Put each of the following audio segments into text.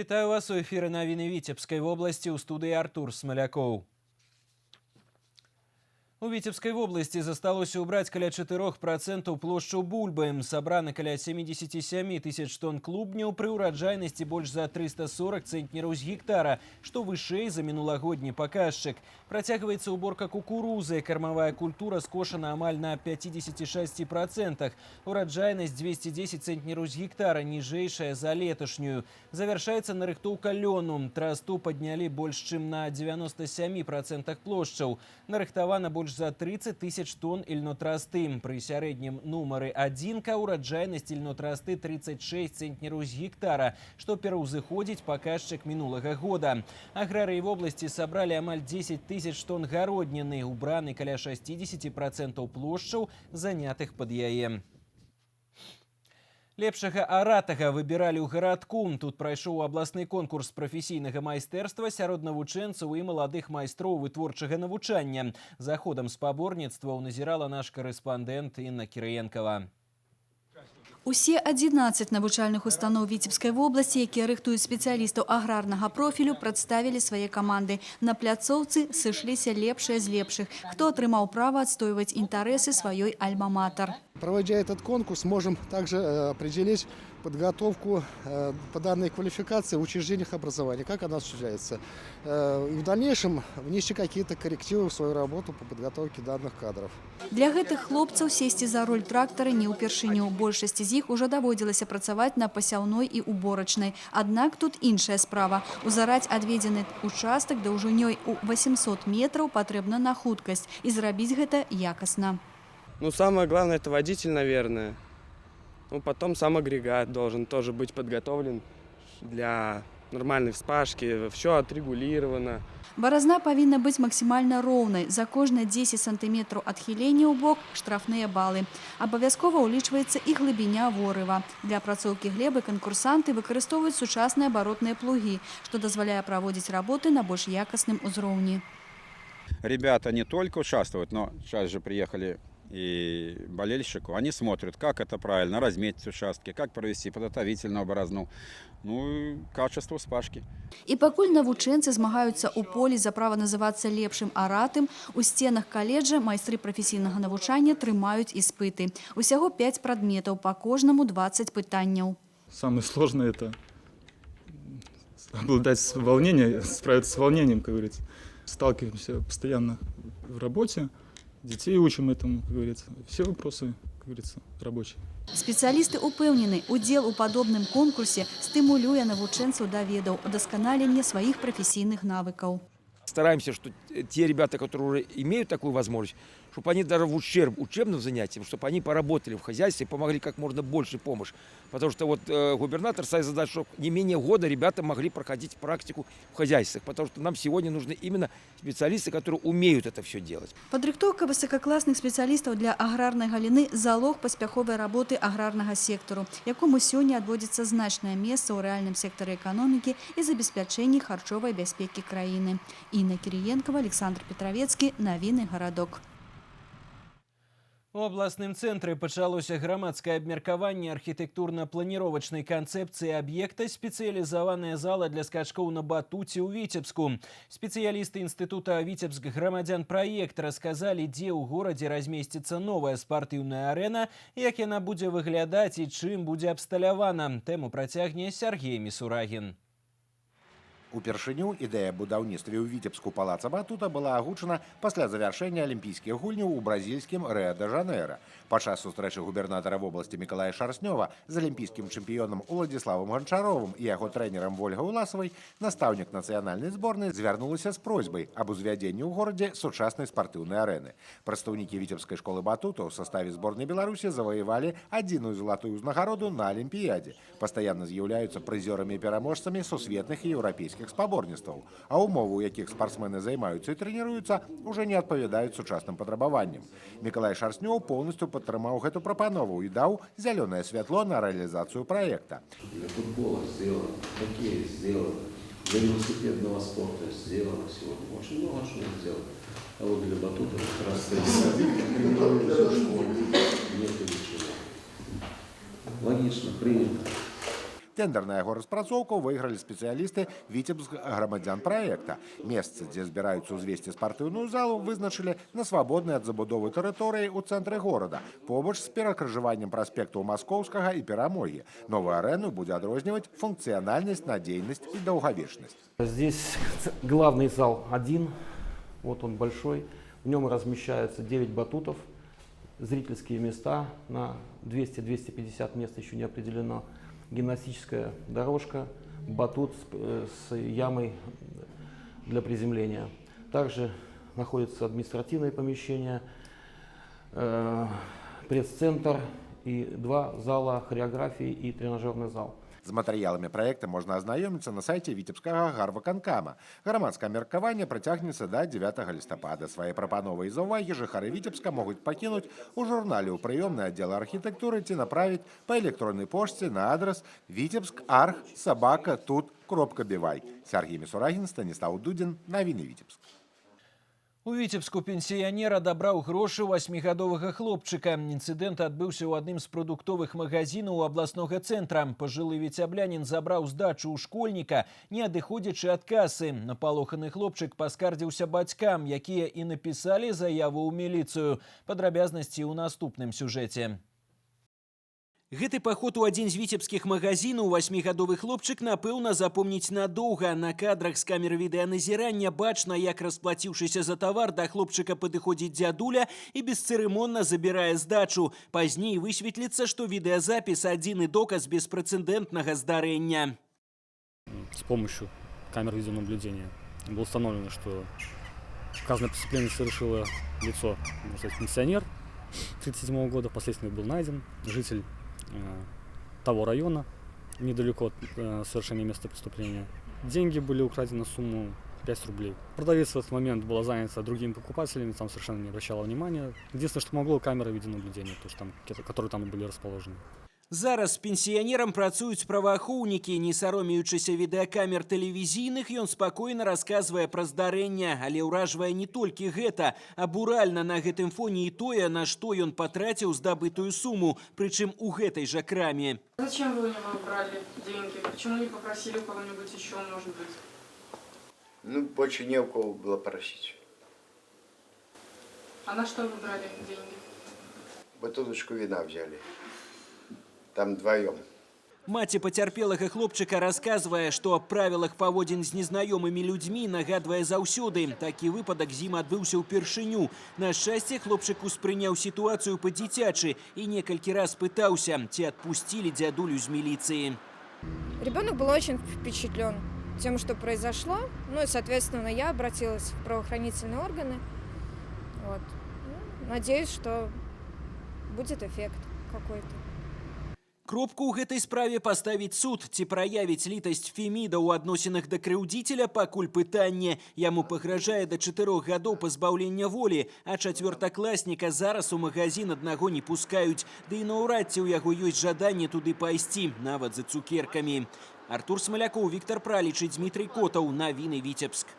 Вітаю вас, у эфіры навіны Віцебскай вобласці, ў студыі Артур Смалякоў. У Віцебскай вобласці засталося ўбраць каля 4% плошчаў бульбы. Сабрана каля 77 тысяч тонн клубняў пры ўраджайнасці больш за 340 цэнтнераў з гектара, што вышэй за мінулагодні паказчык. Працягваецца уборка кукурузы. Кармавая культура скошана амаль на 56%. Ураджайнасць 210 цэнтнераў з гектара, ніжэйшая за леташнюю. Завяршаецца нарыхтоўка лёну. Трасту паднялі больш чым на 97% плошчаў. Нарыхтавана больш за 30 тысяч тонн ільнотрасты. Пры сярэднім нумары адзінка ураджайнасць ільнотрасты 36 цэнтнераў з гектара, што пераўзыходзіць паказчык мінулага года. Аграрыі вобласці сабралі амаль 10 тысяч тонн гародніны, убраны каля 60% плошчаў, занятых пад яе. Лепшага аратага выбіралі ў Гарадку. Тут прайшоў абласны конкурс прафесійнага майстэрства сярод навучэнцаў і маладых майстроў вытворчага навучання. За ходам спаборніцтваў назірала наш карэспандэнт Інна Кірыенкава. Усе 11 навучальных устаноў Віцебскай вобласці, якія рыхтуюць спецыялістаў аграрнага профілю, прадставілі свае каманды. На пляцоўцы сышліся лепшыя з лепшых, хто атрымаў права адстойваць інтарэсы сваёй альма-матар. Проводя этот конкурс, можем также определить подготовку по данной квалификации в учреждениях образования, как она осуществляется. И в дальнейшем внести какие-то коррективы в свою работу по подготовке данных кадров. Для гэтых хлопцаў сесці за руль трактара не ўпершыню. Большасці з іх ужо даводзілася працаваць на пасяўной і уборачнай. Аднак тут іншая справа. Узараць адведзены участак даўжынёй у 800 метраў патрэбна на хуткасць і зрабіць гэта якасна. Ну, самое главное, это водитель, наверное. Ну, потом сам агрегат должен тоже быть подготовлен для нормальной вспашки, все отрегулировано. Баразна павінна быць максімальна роўнай. За кожныя 10 сантыметраў адхілення ў бок штрафныя балы. Абавязкова ўлічваецца і глыбіня ворыва. Для апрацоўкі глебы канкурсанты выкарыстоўваюць сучасныя абаротныя плугі, што дазваляе праводзіць работы на больш якасным узроўні. Ребята не только участвуют, но сейчас же приехали и болельщику, они смотрят, как это правильно разметить участки, как провести подготовительную борозну, ну и качество вспашки. І пакуль навучэнцы змагаюцца ў полі за права называцца лепшым аратым, у сценах каледжа майстры прафесійнага навучання трымаюць іспыты. Усяго 5 прадметаў, па кожнаму 20 пытанняў. Самое сложное – это обладать волнением, справиться с волнением, как говорится. Сталкиваемся постоянно в работе, детей учим этому, как говорится. Все вопросы, как говорится, рабочие. Спецыялісты ўпэўнены, удзел у падобным конкурсе стымулюе навучэнцаў да ведаў, удасканалення сваіх прафесійных навыкаў. Стараемся, что те ребята, которые уже имеют такую возможность, чтобы они даже в ущерб учебным занятиям, чтобы они поработали в хозяйстве и помогли как можно больше помощь. Потому что вот губернатор ставит задачу, чтобы не менее года ребята могли проходить практику в хозяйствах. Потому что нам сегодня нужны именно специалисты, которые умеют это все делать. Падрыхтоўка высокакласных спецыялістаў для аграрнай галіны – залог паспяховай работы аграрнага сектару, якому сёння адводзіцца значнае месца ў рэальным сектары эканомікі і забеспячэнні харчовай бяспекі краіны. Інна Кірыенкава, Аляксандр Петравецкі, «Навіны Гарадок». У абласным цэнтры пачалося грамадскае абмеркаванне архітэктурна-планіровачнай канцэпцыі аб'екта «Спецыялізаваная зала для скачкоў на батуце ў Віцебску». Спецыялісты інстытута «Віцебск грамадзян праект» расказалі, дзе ў горадзе размесціцца новая спартыўная арэна, як яна будзе выглядаць і чым будзе абсталявана. Тэму працягне Сяргей Місурагін. Упершыню ідэя аб будаўніцтве ў Віцебску палаца батута была агучана пасля завяршэння алімпійскіх гульняў у бразільскім Рыа-дэ-Жанейра. Падчас сустрэчы губернатара вобласці Мікалая Шарснёва з алімпійскім чэмпіёнам Уладзіславам Ганчаровым і яго трэнерам Вольгай Уласавай настаўнік нацыянальнай зборнай звярнулася з просьбай аб узвядзенні ў горадзе сучаснай спартыўнай арэны. Прадстаўнікі віцебскай школы батута ў саставе зборнай Беларусі заваявалі адзіную залатую ўзнагароду на алімпіядзе. Пастаянна з'яўляюцца прызёрамі і пераможцамі сусветных і еўрапейскіх спаборніцтваў, а умовы, у якіх спартсмены займаюцца і трэніруюцца, уже не адпавядаюць сучасным патрабаванням. Мікалай Шарснёў поўнасцю падтрымаў гэту прапанову і даў зялёнае святло на рэалізацыю праекта. Для футбола сделано, хоккея сделано, для велосипедного спорта сделано сегодня. Очень много чего сделано. А вот для батута как раз стоит садик, в школе нет ничего. Логично, принято. Тэндар на яго распрацоўку выйгралі спецыялісты Віцебск грамадзянпраекта. Месца, дзе збіраюцца ўзвесці спартыўную залу, вызначылі на свабоднай ад забудовы тэрыторыі ў цэнтры горада, побач з перакрыжаваннем праспектаў Маскоўскага і Перамогі. Новую арэну будзе адрозніваць функцыянальнасць, надзейнасць і даўгавечнасць. Здесь главный зал один, вот он большой. В нем размещаются 9 батутов, зрительские места на 200-250 мест еще не определено, гимнастическая дорожка, батут с ямой для приземления. Также находятся административные помещения, пресс-центр и 2 зала хореографии и тренажерный зал. З матэрыяламі праекта можна азнаёміцца на сайце Віцебскага гарвыканкама. Грамадскае меркаванне працягнецца да 9 лістапада. Свае прапановы і заўвагі жыхары Віцебска могуць пакінуць у журнале ў прыёмнай аддзела архітэктуры ці направіць па электроннай пошце на адрас vitebskarch@tut.by. Сергей Місурагін, Станіслав Дудзін, навіны Віцебск. У Віцебску пенсіянер адабраў грошы ў 8-гадовага хлопчыка. Інцыдэнт адбыўся ў адным з прадуктовых магазінаў абласнога цэнтра. Пажылы віцяблянін забраў здачу ў школьніка, не адыходзячы ад касы. Напалоханы хлопчык паскардзіўся бацькам, якія і напісалі заяву ў міліцыю. Падрабязнасці ў наступным сюжэце. Гэты паход у адзін з віцебскіх магазінаў 8-гадовы хлопчык, напэўна, запомніць надоўга. На кадрах з камер відэаназірання бачна, як, расплаціўшыся за тавар, да хлопчыка падыходзіць дзядуля і бесцырымонна забірае здачу. Пазней высветліцца, што відэазапіс адзіны доказ беспрэцэдэнтнага здарэння. С помощью камер видеонаблюдения было установлено, что указанное преступление совершило лицо, можно сказать, пенсионер 1937 года, впоследствии был найден житель того района, недалеко от совершения места преступления. Деньги были украдены на сумму 5 рублей. Продавец в этот момент была занята другими покупателями, там совершенно не обращала внимания. Единственное, что могло, камера видеонаблюдения, то, что там, которые там были расположены. Зараз з пенсіянерам працуюць праваахоўнікі. Не саромеючыся відэакамер тэлевізійных, ён спакойна расказвае пра здарэнне. Але ўражвае не толькі гэта. Абуральна на гэтым фоне і тое, на што ён патраціў здабытую суму, прычым у гэтай жа краме. Зачем вы у него брали деньги? Почему не попросили у кого-нибудь еще, может быть? Ну, больше не у кого было просить. А на что вы брали деньги? Бутылочку вина взяли. Там вдвоем. Маці пацярпелага хлопчыка расказвае, што аб правілах паводзін з незнаёмымі людзьмі нагадвае заўсёды. Такі выпадак з ім адбыўся ўпершыню. На шчасце, хлопчык успрыняў сітуацыю па-дзіцячы і некалькі раз пытаўся, ці адпусцілі дзядулю з міліцыі. Ребенок был очень впечатлен тем, что произошло. Ну и, соответственно, я обратилась в правоохранительные органы. Вот. Ну, надеюсь, что будет эффект какой-то. Кропку ў гэтай справе паставіць суд. Ці праявіць літасць Феміда ў адносінах да крыўдзіцеля, пакуль пытанне. Яму пагражае да 4 гадоў пазбаўлення волі, а чацвёртакласніка зараз у магазін аднаго не пускаюць. Ды і наўрад ці ў яго ёсць жаданне туды пайсці, нават за цукеркамі. Артур Смалякоў, Віктор Праліч і Дмітрый Котаў. Навіны Віцебск.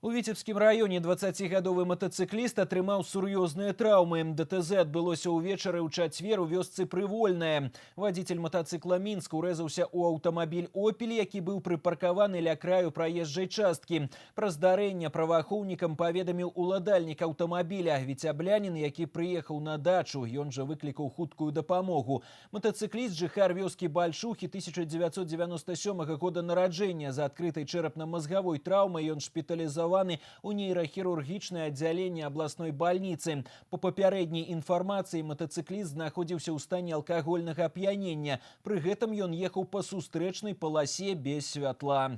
У Віцебскім раёне 20-гадовы матацыкліст атрымаў сур'ёзныя траўмы. ДТЗ адбылося ўвечары ў чацвер у вёсцы Прывольная. Вадзіцель матацыкла «Мінск» урэзаўся ў аўтамабіль «Опель», які быў прыпаркаваны ля краю праезджай часткі. Пра здарэнне праваахоўнікам паведаміў уладальнік аўтамабіля, віцяблянін, які прыехаў на дачу. Ён жа выклікаў хуткую дапамогу. Матацыкліст, жыхар вёскі Бальшухі 1997 года нараджэння, за адкрытай чэрапна-мазгавой траўмай ён шпіталізаваны у нейрахірургічнае аддзяленне абласной бальніцы. Па папярэдняй інфармацыі, матацыкліст знаходзіўся ў стане алкагольнага ап'янення. Пры гэтым ён ехаў па сустрэчнай паласе без святла.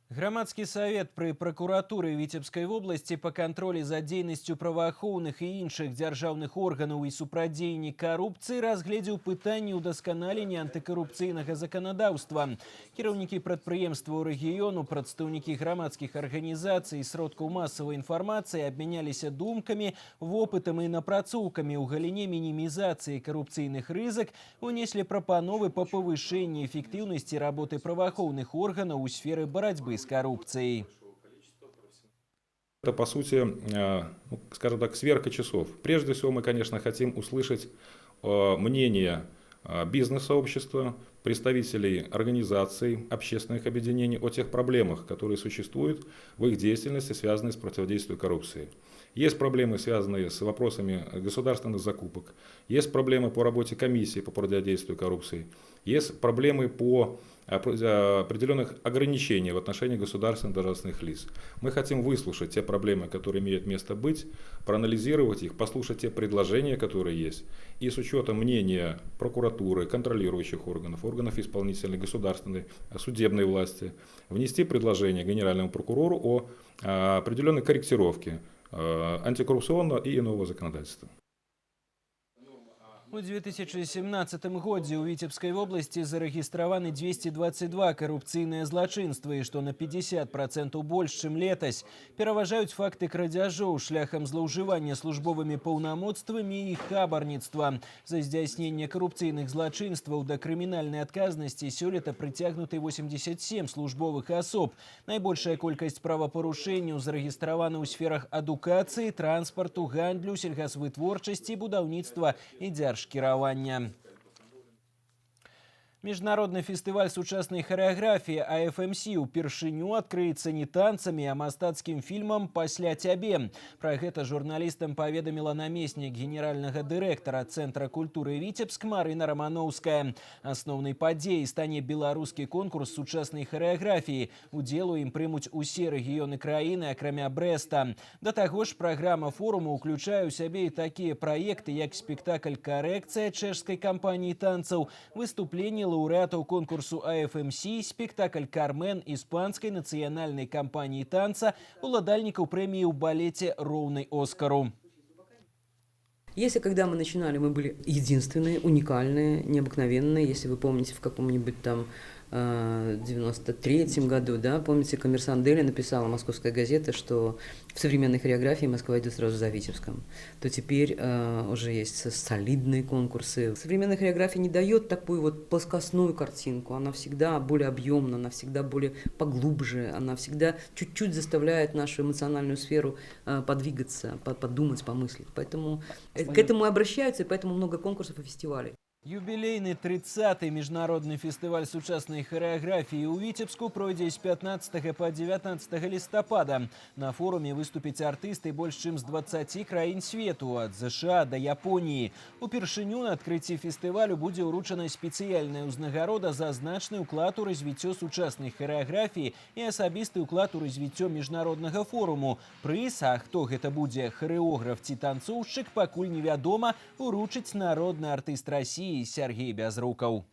Грамадскі савет пры пракуратуры Віцебскай вобласці па кантролі за дзейнасцю праваахоўных і іншых дзяржаўных органаў і супрацьдзеянні карупцыі разгледзеў пытанні ўдасканалення антыкарупцыйнага заканадаўства. Кіраўнікі прадпрыемстваў рэгіёну, прадстаўнікі грамадскіх арганізацый і сродкаў масавай інфармацыі абмяняліся думкамі, вопытам і напрацоўкамі ў галіне мінімізацыі карупцыйных рызык, унеслі прапановы па павышэнні эфектыўнасці работы праваахоўных органаў у сферы барацьбы с коррупцией. Это, по сути, скажем так, сверка часов. Прежде всего, мы, конечно, хотим услышать мнение бизнес-сообщества, представителей организаций, общественных объединений о тех проблемах, которые существуют в их деятельности, связанные с противодействием коррупции. Есть проблемы, связанные с вопросами государственных закупок, есть проблемы по работе комиссии по противодействию коррупции, есть проблемы по определенных ограничений в отношении государственных должностных лиц. Мы хотим выслушать те проблемы, которые имеют место быть, проанализировать их, послушать те предложения, которые есть, и с учетом мнения прокуратуры, контролирующих органов, органов исполнительной, государственной, судебной власти, внести предложение генеральному прокурору о определенной корректировке антикоррупционного и иного законодательства. У 2017 годзе ў Віцебскай вобласці зарэгістраваны 222 карупцыйныя злачынствы, што на 50% больш, чым летась. Пераважаюць факты крадзяжоў шляхам злоўжывання службовымі паўнамоцтвамі і хабарніцтва. За здзяйсненне карупцыйных злачынстваў да крымінальнай адказнасці сёлета прыцягнуты 87 службовых асоб. Найбольшая колькасць правапарушэнняў зарэгістравана ў сферах адукацыі, транспарту, гандлю, сельгасвытворчасці, будаўніцтва і дзяржкіравання. Міжнародны фестываль сучаснай харэаграфіі АФМС упершыню адкрыецца не танцамі, а мастацкім фільмам «Пасля цябе». Пра гэта журналістам паведаміла намеснік генеральнага дырэктара Цэнтра культуры «Віцебск» Марына Раманоўская. Асноўнай падзеяй стане беларускі конкурс сучаснай харэаграфіі. Удзел у ім прымуць усе рэгіёны краіны, акрамя Брэста. Да таго ж, праграма форуму ўключае ў сябе і такія праекты, як спектакль «Карэкцыя» чэшскай кампаніі танцаў, выступленне лаўрэатаў конкурсу АФМС, спектакль «Кармен» іспанскай нацыянальнай кампаніі танца, уладальнікаў прэміі ў балете «Роўнай Оскару». Если когда мы начинали, мы были единственные, уникальные, необыкновенные. Если вы помните, в каком-нибудь там 93-м году, да, помните, «Коммерсант Дели» написала московская газета, что в современной хореографии Москва идет сразу за Витебском, то теперь уже есть солидные конкурсы. Современная хореография не дает такую вот плоскостную картинку, она всегда более объемна, она всегда более поглубже, она всегда чуть-чуть заставляет нашу эмоциональную сферу подвигаться, подумать, помыслить. Поэтому к этому и обращаются, и поэтому много конкурсов и фестивалей. Юбілейны 30-й міжнародны фестываль сучаснай харэаграфіі ў Віцебску пройдзе з 15 па 19 лістапада. На форуме выступяць артысты больш чым з 20 краін свету, ад ЗША да Японіі. Упершыню на адкрыцці фестывалю будзе ўручана спецыяльная ўзнагарода за значны ўклад у развіццё сучаснай харэаграфіі і асабісты ўклад у развіццё міжнароднага форуму. Прыз, а хто гэта будзе, харэограф ці танцоўшчык, пакуль невядома, уручыць народны артыст Расіі Сергей Бязрукаў.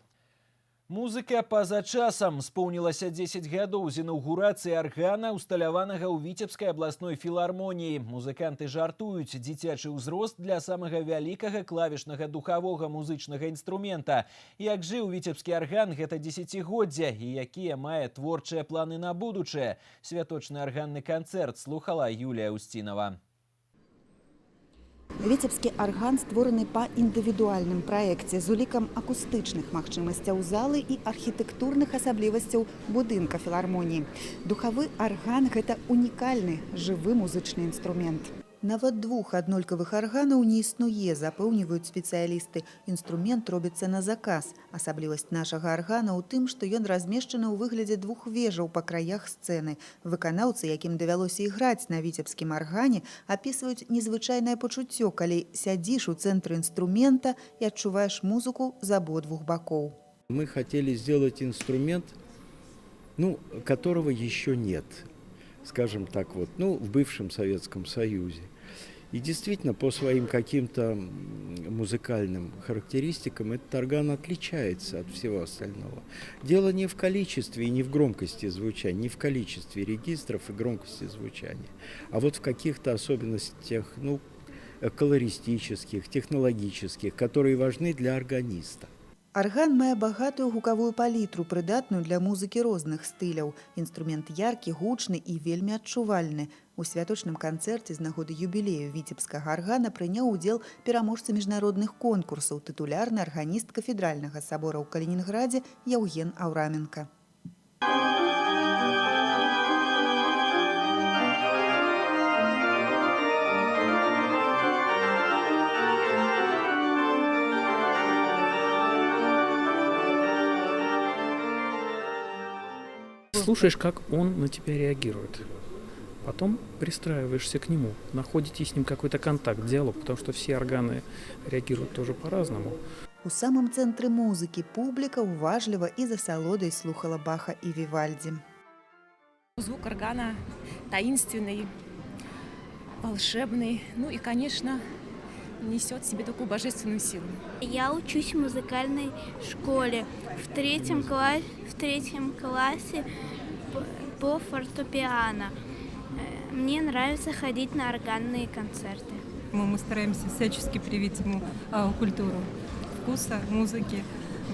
Музыка па-за часам. Споўнілася 10 гадоў з інаўгурацыі аргана, усталяванага ў Віцебскай абласной філармоніі. Музыканты жартуюць, дзіцячы ўзрост для самага вялікага клавішнага духавога музычнага інструмента. Як жыў віцебскі арган гэта дзесяцігоддзя і якія мае творчыя планы на будучае. Святочны арганны канцэрт слухала Юлія Усцінова. Віцебскі арган створаны па індывідуальным праекце з улікам акустычных магчымасцяў залы і архітэктурных асаблівасцяў будынка філармоніі. Духавы арган гэта унікальны жывы музычны інструмент. Нават двух аднолькавых арганаў не існуе, запэўніваюць спецыялісты. Інструмент робіцца на заказ. Асаблівасць нашага аргана ў тым, што ён размешчаны ў выглядзе двух вежаў па краях сцэны. Выканаўцы, якім давялося іграць на віцебскім аргане, апісваюць незвычайнае пачуццё, калі сядзіш у цэнтры інструмента і адчуваеш музыку з абодвух бакоў. Мы хотели сделать инструмент, ну, которого еще нет, скажем так вот, ну, в бывшем Советском Союзе. И действительно, по своим каким-то музыкальным характеристикам этот орган отличается от всего остального. Дело не в количестве и не в громкости звучания, не в количестве регистров и громкости звучания, а вот в каких-то особенностях, ну, колористических, технологических, которые важны для органиста. Арган мае багатую гукавую палітру, прыдатную для музыкі розных стыляў. Інструмент яркі, гучны і вельмі адчувальны. У святочным канцэрце з нагоды юбілею віцебскага аргана прыняў удзел пераможца міжнародных конкурсаў, тытулярны арганіст кафедральнага сабора ў Калінінградзе Яўген Аўраменка. Слушаешь, как он на тебя реагирует. Потом пристраиваешься к нему, находите с ним какой-то контакт, диалог, потому что все органы реагируют тоже по-разному. У самым цэнтры музыкі публіка уважліва і з асалодай слухала Баха і Вівальдзі. Звук органа таинственный, волшебный, ну и, конечно, несет в себе такую божественную силу. Я учусь в музыкальной школе в третьем классе по фортепиано. Мне нравится ходить на органные концерты. Мы стараемся всячески привить ему культуру вкуса, музыки.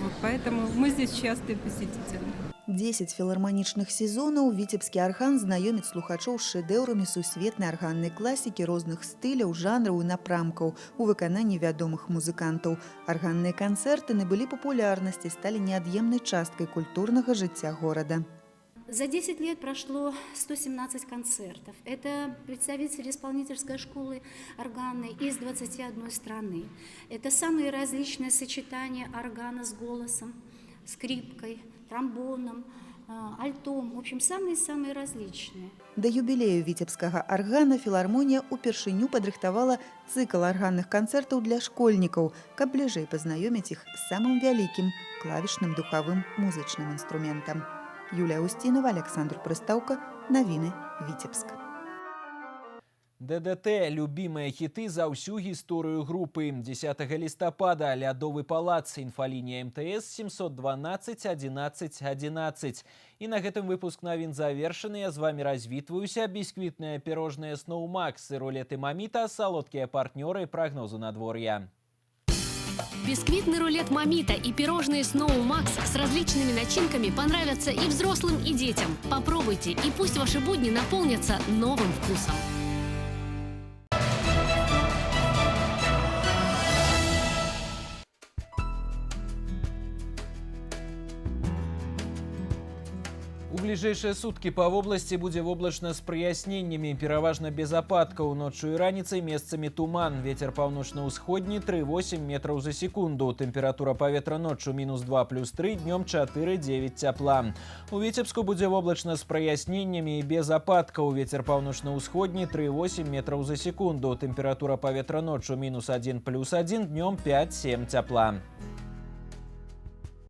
Вот, поэтому мы здесь частые посетители. 10 філарманічных сезонаў віцебскі арган знаёміць слухачоў з шэдэўрамі сусветнай арганнай класікі розных стыляў, жанраў і напрамкаў у выкананні вядомых музыкантаў. Арганныя канцэрты набылі папулярнасць і сталі неад'емнай часткай культурнага жыцця горада. За 10 лет прошло 117 концертов. Это представители исполнительской школы органной из 21 страны. Это самые различные сочетания органа с голосом, скрипкой, тромбоном, альтом. В общем, самые-самые различные. Да юбілею віцебскага аргана філармонія ўпершыню падрыхтавала цыкл арганных канцэртаў для школьнікаў, каб бліжэй пазнаёміць іх з самым вялікім клавішным духавым музычным інструментам. Юлія Устинова, Александр Прыстаўка. Навіны, Віцебск. ДДТ – любімыя хіты за ўсю гісторыю групы. 10 лістапада Лядовы палац, інфалінія МТС 712 11 11. І на гэтым выпуск навін завершаны. Я з вами развітваюся. Бісквітныя пірожныя Snow Max і рулеты Маміта – салодкія партнёры прагнозу надвор'я. Бисквитный рулет «Мамита» и пирожные «Сноу Макс» с различными начинками понравятся и взрослым, и детям. Попробуйте, и пусть ваши будни наполнятся новым вкусом. У бліжэйшыя суткі па вобласці будзе воблачна з праясненнямі, пераважна без ападкаў. Ноччу і раніцай месцамі туман. Вецер паўночна-ўсходні 3,8 метраў за секунду. Тэмпература паветра ноччу -2 плюс 3, днём 4,9 цяпла. У Віцебску будзе воблачна з праясненнямі і без ападкаў. Вецер паўночна-ўсходні 3,8 метраў за секунду. Тэмпература паветра ноччу -1 плюс 1, днём 5,7 цяпла.